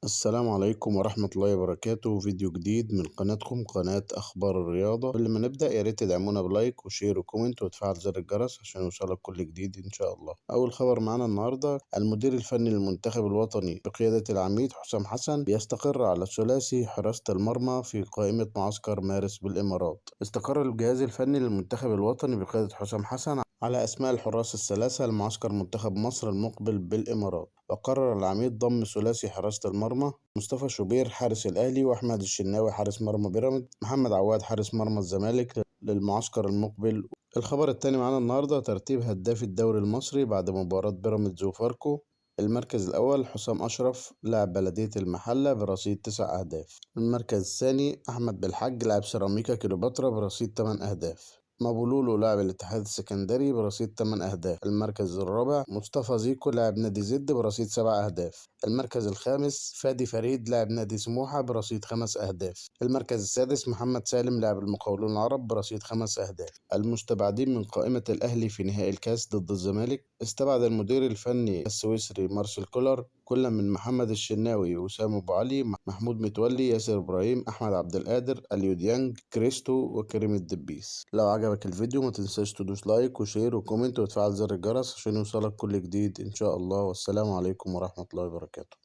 السلام عليكم ورحمة الله وبركاته. فيديو جديد من قناتكم قناة أخبار الرياضة. قبل ما نبدأ يا ريت تدعمونا ب like و share و comment وتفعل زر الجرس عشان يوصلك كل جديد إن شاء الله. أول خبر معانا النهاردة، المدير الفني للمنتخب الوطني بقيادة العميد حسام حسن بيستقر على ثلاثي حراسة المرمى في قائمة معسكر مارس بالإمارات. استقر الجهاز الفني للمنتخب الوطني بقيادة حسام حسن على أسماء الحراس الثلاثة لمعسكر منتخب مصر المقبل بالإمارات، وقرر العميد ضم ثلاثي حراسة المرمى مصطفى شوبير حارس الأهلي، وأحمد الشناوي حارس مرمى بيراميدز، محمد عواد حارس مرمى الزمالك للمعسكر المقبل. الخبر الثاني معانا النهارده، ترتيب هداف الدوري المصري بعد مباراة بيراميدز وفاركو. المركز الأول حسام أشرف لاعب بلدية المحلة برصيد 9 أهداف. المركز الثاني أحمد بالحج لاعب سيراميكا كليوباترا برصيد 8 أهداف. مابولولو لاعب الاتحاد السكندري برصيد 8 أهداف. المركز الرابع مصطفى زيكو لاعب نادي زد برصيد 7 أهداف. المركز الخامس فادي فريد لاعب نادي سموحة برصيد 5 أهداف. المركز السادس محمد سالم لاعب المقاولون العرب برصيد 5 أهداف. المستبعدين من قائمة الأهلي في نهائي الكاس ضد الزمالك، استبعد المدير الفني السويسري مارسيل كولر كل من محمد الشناوي، وسام أبو علي، محمود متولي، ياسر إبراهيم، أحمد عبد القادر، اليو ديانج، كريستو، وكريم الدبيس. لو عجبك الفيديو ما تنساش تدوس like و share و comment وتفعل زر الجرس عشان يوصلك كل جديد إن شاء الله. والسلام عليكم ورحمة الله وبركاته.